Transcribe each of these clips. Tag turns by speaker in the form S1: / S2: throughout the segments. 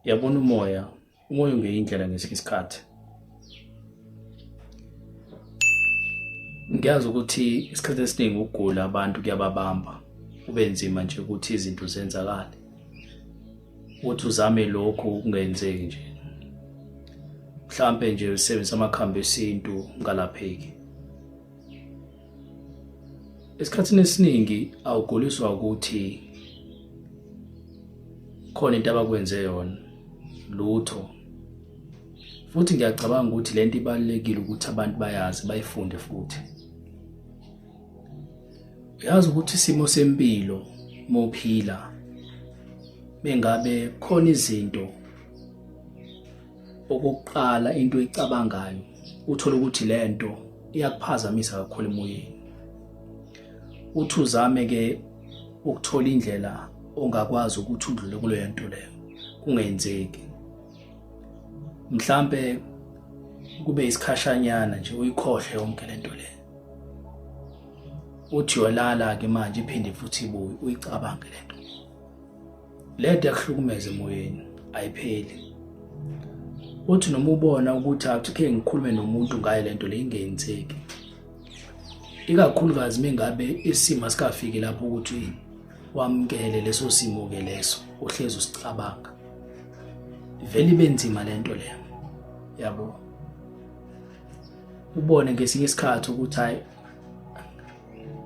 S1: Yabona umoya, umoya ungeyindlela ngesinye isikhathi. Ngiyazi ukuthi isikhathi esiningi ukugula abantu kuyababamba, kube nzima nje ukuthi izinto zenzakale. Uthi uzame lokhu kungenzeki nje. Mhlampe nje usebenzisa amakhambi esintu ungalapheki. Esikhathini esiningi awuguliswa ukuthi khona into abakwenze yona lutho futhi ngiyacabanga ukuthi lento ibalulekile ukuthi abantu bayazi bayifunde futhi uyazi ukuthi isimo sempilo mophila mengabe khona izinto okokuqala into oyicabangayo uthola ukuthi lento iyakuphazamisa kakhulu emoyeni uthi uzame ke ukuthola indlela ongakwazi ukuthi udlule kuleyo nto leyo kungenzeki mhlambe kube isikhashanyana nje uyikhohle yonke lento le uthi uyolala ke manje iphinde futhi ibuye uyicabange lento lento yakuhlukumeza emoyeni ayipheli uthi noma ubona ukuthi athi ke ngikhulume nomuntu ngayo lento le ingenzeki ikakhulukazi mengabe isimo asikafiki lapho ukuthi wamukele leso simo ke leso uhlezi usicabanga vele ibe nzima lento leyo yabo ubone ngesinye isikhathi ukuthi hayi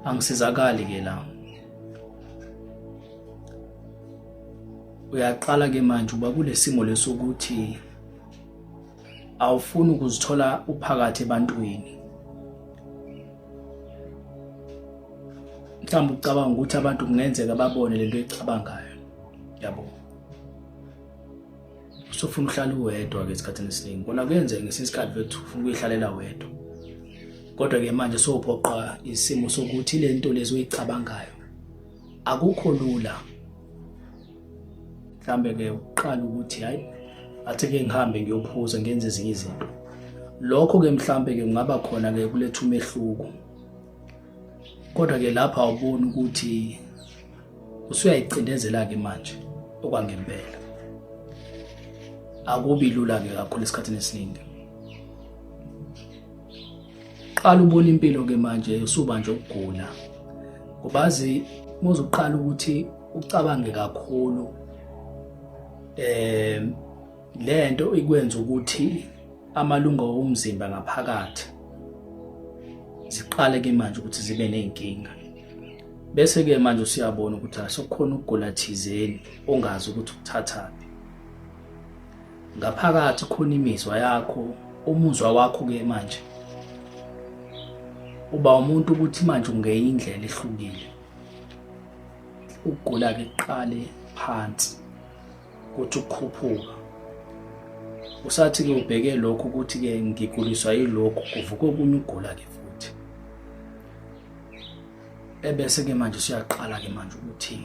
S1: angisizakali ke la uyaqala ke manje uba kulesimo lesokuthi awufuni ukuzithola uphakathi ebantwini mhlawumbe ucabanga ukuthi abantu kungenzeka babone lento oyicabangayo yabo usufuna uhlala uwedwa ke esikhathini esiningi kona kuyenzeka ngesinye isikhathi vethu ufuna ukuyihlalela wedwa kodwa ke manje sowuphoqa isimo sokuthi le nto lezi oyicabangayo akukho lula mhlambe ke uqala ukuthi hayi athi ke ngihambe ngiyophuza ngenze ezinye izinto lokho ke mhlambe ke kungaba khona ke kuletha umehluko kodwa ke lapha awuboni ukuthi usuyayicindezela ke manje okwangempela akubi lula ke kakhulu esikhathini esiningi qala ubona impilo ke manje usuba nje ukugula ngobazi muzuqala ukuthi ucabange kakhulu eh lento ikwenza ukuthi amalunga omzimba ngaphakathi ziqale ke manje ukuthi zibe nezinkinga bese ke manje usiyabona ukuthi asokhona ukugula thizeni ongazi ukuthi ukuthathaphi ngaphakathi khona imizwa yakho umuzwa wakho ke manje uba umuntu ukuthi manje ungenye indlela ehlukile ukugula ke kuqale phansi kuthi ukukhuphuka usathi ke ubheke lokhu ukuthi ke ngiguliswa yilokhu kuvuka okunye ukugula ke futhi ebese ke manje usuyaqala ke manje ukuthi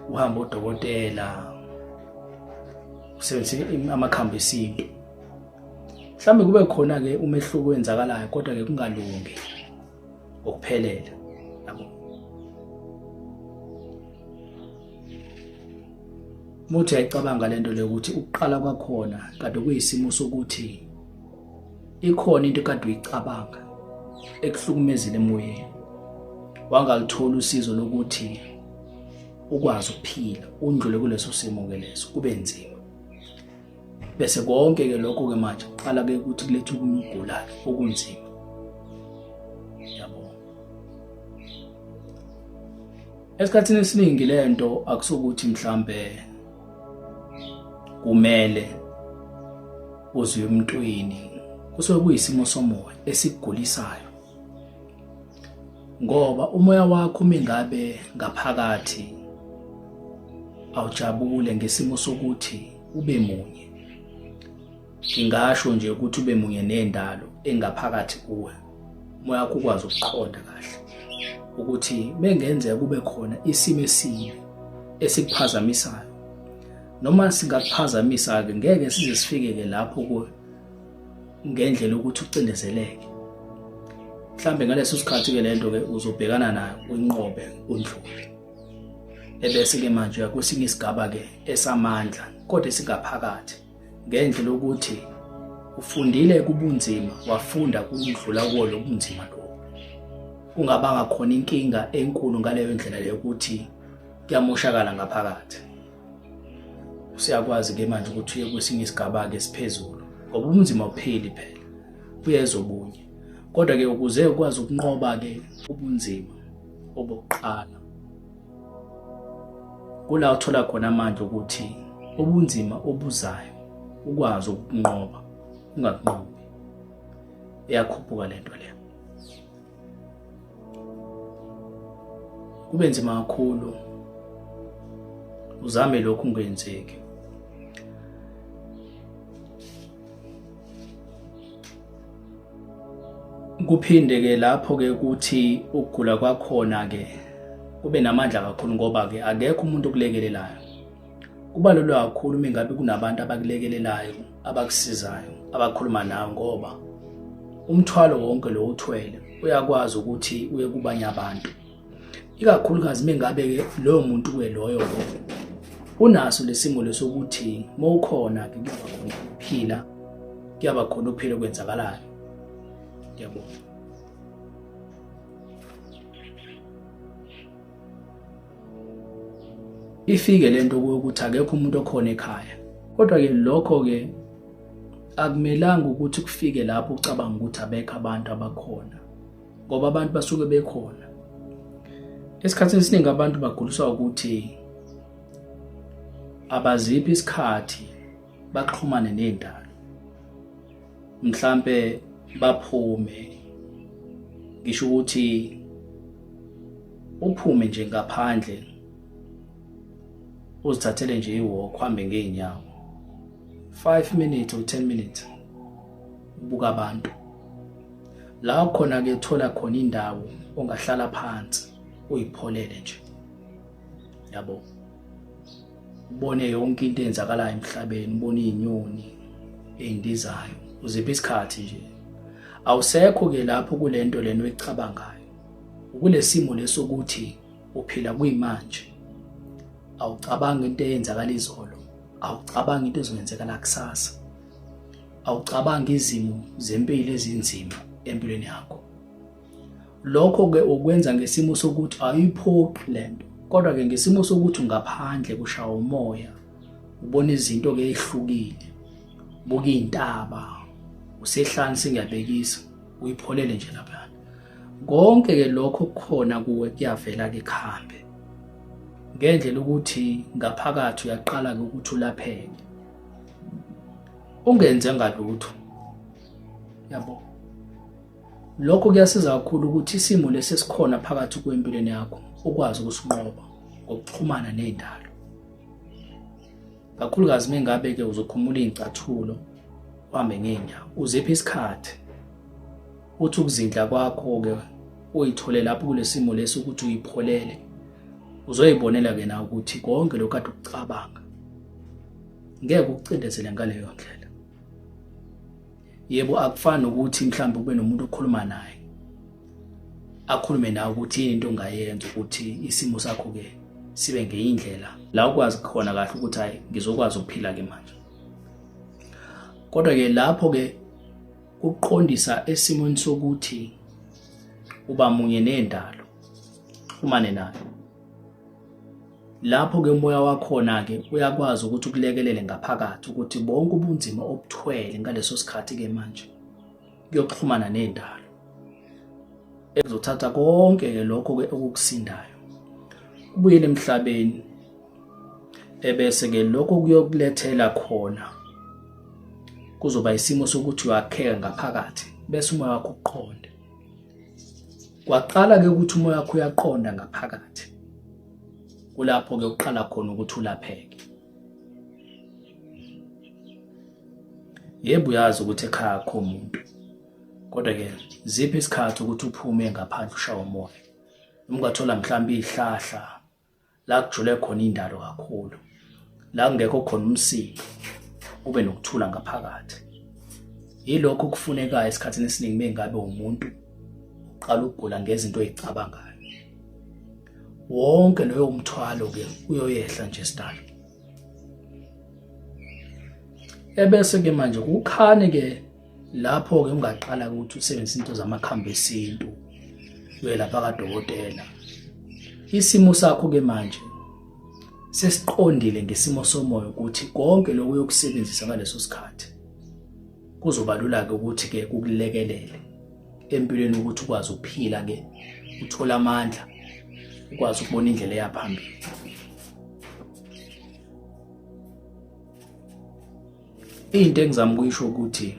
S1: uhamba odokotela usebenzise amakhambi esintu mhlawumbe kube khona ke umehluko wenzakalayo kodwa ke kungalungi ngokuphelele yabo Muthi ayicabanga lento le ukuthi ukuqala kwakhona kade kuyisimo sokuthi ikhona into kade uyicabanga ekuhlukumezile emoyeni wangalithola usizo lokuthi ukwazi ukuphila undlule kuleso simo ke leso kube nzima bese konke ke lokho ke manje kuqala ke ukuthi kulethe okunye ukugula okunzima yabo esikhathini esiningi lento akusukuthi mhlambe kumele uze emntwini kusuke kuyisimo somoya esikugulisayo ngoba umoya wakho uma ngabe ngaphakathi awujabule ngesimo sokuthi ube munye ngingasho nje ukuthi ube munye nendalo engaphakathi kuwe umoya wakho ukwazi ukuqonda kahle ukuthi bengenzeka kube khona isimo esibi esikuphazamisayo noma singakuphazamisa-ke ngeke size sifike-ke lapho kuwe ngendlela ukuthi ucindezeleke mhlambe ngaleso sikhathi ke lento ke uzobhekana nayo uyinqobe undlule ebese ke manje uya kwesinye isigaba ke esamandla kodwa esingaphakathi ngendlela yokuthi ufundile kubunzima, wafunda kudlula kuwo lobunzima lobo, kungabanga khona inkinga enkulu ngaleyo ndlela leyo ukuthi kuyamoshakala ngaphakathi. Usiyakwazi ke manje ukuthi uye kwesinye isigaba ke esiphezulu, ngoba ubunzima upheli phela, buyeza obunye. Kodwa ke ukuze ukwazi ukunqoba ke ubunzima obokuqala, kula uthola khona amandla ukuthi ubunzima obuzayo ukwazi ukunqoba, ungakunqobi. Iyakhuphuka lento le, kube nzima kakhulu, uzame lokhu kungenzeki. Kuphinde ke lapho ke ukuthi ukugula kwakhona ke kube namandla kakhulu, ngoba ke akekho umuntu okulekelelayo. Kuba lula kakhulu uma ngabe kunabantu abakulekelelayo, abakusizayo, abakhuluma nawe, ngoba umthwalo wonke lo uthwele uyakwazi ukuthi uye kubanye abantu, ikakhulukazi uma ngabe ke loyo muntu ke loyo unaso lesimo lesokuthi mawukhona ke kuyaba khona ukuphila, kuyaba khona ukuphila okwenzakalayo. Ngiyabonga. Ifike lento ukuthi akekho umuntu okhona ekhaya, kodwa ke lokho ke akumelanga ukuthi kufike lapho ucabanga ukuthi abekho abantu abakhona, ngoba abantu basuke bekhona. Esikhathini esiningi abantu baguliswa ukuthi abaziphi isikhathi baxhumane nendalo, mhlambe baphume, ngisho ukuthi uphume nje ngaphandle uzithathele nje i-walk, uhambe ngey'nyawo 5 minutes or 10 minutes, ubuka abantu la khona ke, uthola khona indawo ongahlala phansi uyipholele nje, yabo, ubone yonke into eyenzakalayo emhlabeni, ubone izinyoni ezindizayo, uziphi isikhathi nje. Awusekho ke lapho kulento leno oyicabangayo, ukulesimo lesokuthi uphila kuyimanje, awucabangi into eyenzakala izolo, awucabangi into ezokwenzekala kusasa, awucabangi izimo zempilo ezinzima empilweni yakho. Lokho ke ukwenza ngesimo sokuthi ayiphoqi lento, kodwa ke ngesimo sokuthi ungaphandle kushaya umoya, ubona izinto ke ezihlukile, buka izintaba, usehlane, singiyabekisa, uyipholele nje lapha. Konke ke lokho kukhona kuwe kuyavela ke kuhambe ngendlela ukuthi ngaphakathi uyaqala ke ukuthi ulapheke, ungenze ngalutho, yabo. Lokho kuyasiza kakhulu ukuthi isimo lesi esikhona phakathi kwempilweni yakho ukwazi ukusinqoba ngokuxhumana nendalo, kakhulukazi mengabe ke uzokhumula izicathulo uhambe ngeenyawo, uziphi isikhathi uthi ukuzindla kwakho ke uyithole lapho kulesimo lesi ukuthi uyipholele, uzoyibonela ke na ukuthi konke lokho kade ukucabanga ngeke ukucindezele ngaleyo ndlela. Yebo, akufani ukuthi mhlawumbe kube nomuntu okhuluma naye, akhulume nawe ukuthi yini into ongayenza ukuthi isimo sakho ke sibe ngenye indlela, la ukwazi khona kahle ukuthi hayi, ngizokwazi ukuphila ke manje. Kodwa ke lapho ke kuqondisa esimweni sokuthi uba munye nendalo, xhumane nayo. Lapho ke umoya wakhona ke uyakwazi ukuthi ukulekelele ngaphakathi ukuthi bonke ubunzima obuthwele ngaleso sikhathi ke manje kuyoxhumana nendalo, ekuzothatha konke ke lokho ke okukusindayo kubuyele emhlabeni, ebese ke lokho kuyokulethela khona kuzoba isimo sokuthi uyakheka ngaphakathi, bese umoya wakho uqonde. Kwaqala ke ukuthi umoya wakho uyaqonda ngaphakathi, kulapho ke uqala khona ukuthi ulapheke. Yebo, uyazi ukuthi ekhaya akho umuntu, kodwa ke ziphi isikhathi ukuthi uphume ngaphandle ushawe umoya, noma ungathola mhlawumbe izihlahla la kujule khona indalo kakhulu, la kungekho khona umsindo, ube nokuthula ngaphakathi. Yilokho okufunekayo esikhathini esiningi mengabe umuntu uqala ukugula ngezinto oyicabangayo. Wonke loyo mthwalo ke uyoyehla nje sidalo. Ebese ke manje kukhane ke lapho ke ungaqala ukuthi usebenzise into zamakhambi esintu uye lapha kadokotela. Isimo sakho ke manje sesiqondile ngesimo somoya ukuthi konke lokhu uyokusebenzisa ngaleso sikhathi kuzoba lula-ke ukuthi-ke kukulekelele empilweni ukuthi ukwazi ukuphila-ke uthole amandla ukwazi ukubona indlela eya phambili. Into engizama ukuyisho ukuthi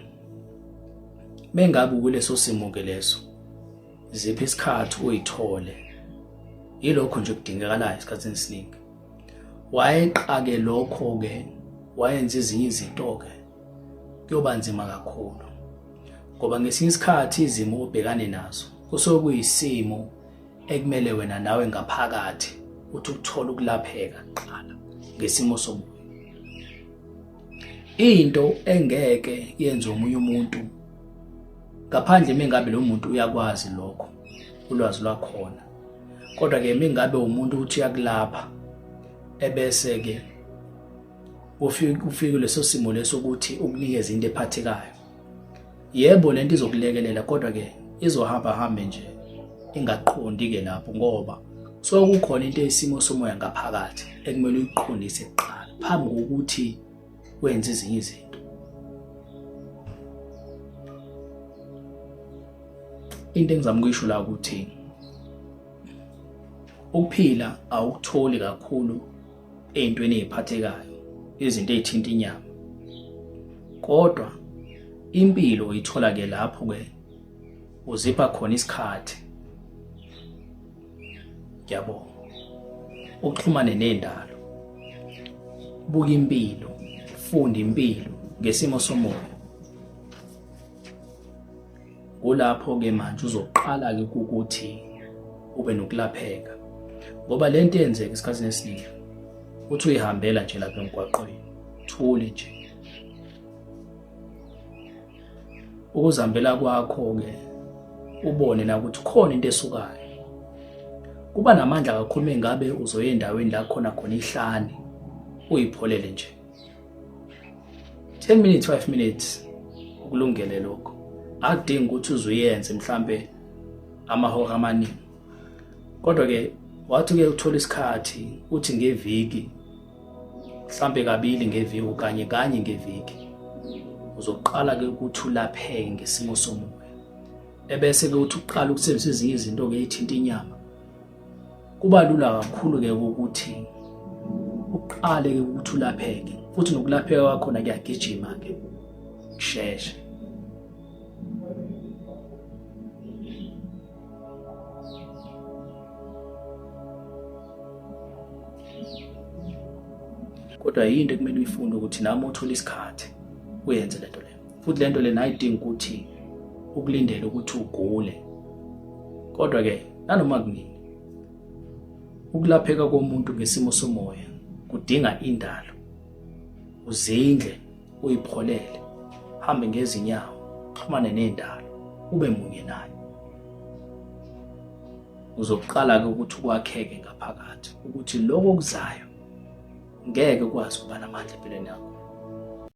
S1: mengabe ukuleso simo ke leso ziphi isikhathi uyithole yilokho nje kudingekalayo esikhathini esiningi. Wayeqake lokho ke wayenza ezinye izinto ke kuyoba nzima kakhulu ngoba ngesinye isikhathi izimo obhekane nazo kusuke kuyisimo ekumele wena nawe ngaphakathi uthi ukuthola ukulapheka kuqala ngesimo somoya. Into engeke yenze omunye umuntu ngaphandle mengabe lo muntu uyakwazi lokho ulwazi lwakhona, kodwa ke mengabe umuntu uthi uyakulapha ebese ke ufike leso simo leso ukuthi ukunikeze into ephathekayo, yebo lento izokulekelela, kodwa ke izohamba hambe nje ingaqondi ke lapho, ngoba so kukhona into eyisimo somoya ngaphakathi ekumele uyiqondise kuqala phambi kokuthi wenze ezinye izinto. Into engizama ukuyisho la ukuthi ukuphila awukutholi kakhulu ey'ntweni ey'phathekayo, izinto ey'thinta inyama, kodwa impilo uyithola-ke lapho-ke uzipha khona isikhathi yabo uxhumane nendalo, buka impilo, funda impilo ngesimo somoya. Kulapho-ke manje uzoqala-ke ukuthi ube nokulapheka, ngoba le nto yenzeka esikhathini esiningi uthi uyihambela nje lapha emgwaqweni thule nje. Ukuzihambela kwakho-ke ubone na ukuthi khona into esukayo. Kuba namandla kakhulu mengabe uzoya endaweni la khona khona ihlane uyipholele nje 10 minutes 5 minutes ukulungele lokho. Akudingi ukuthi uzuyenze mhlambe amahora amaningi, kodwa ke wathi uke uthola isikhathi uthi ngeviki mhlambe kabili ngeviki okanye kanye ngeviki, uzoqala ke ukuthi ulapheke ngesimo somoya, ebese ke uthi uqala ukusebenzisa ezinye izinto ke ethinta inyama. Kuba lula kakhulu ke ukuthi uqale ke ukuthi ulapheke, futhi nokulapheka kwakhona kuyagijima ke kusheshe. Kodwa yinto ekumele uyifunde ukuthi nami uthola isikhathi uyenze lento le, futhi lento le ayidingi ukuthi ukulindele ukuthi ugule, kodwa ke nanoma kunini ukulapheka komuntu ngesimo somoya kudinga indalo. Uzindle, uyipholele, hambe ngezinyawo, xhumane nendalo, ube munye nayo. Uzoqala ke ukuthi ukwakheke ngaphakathi ukuthi lokho okuzayo ngeke kwazi ukuba namandla empilweni yakho.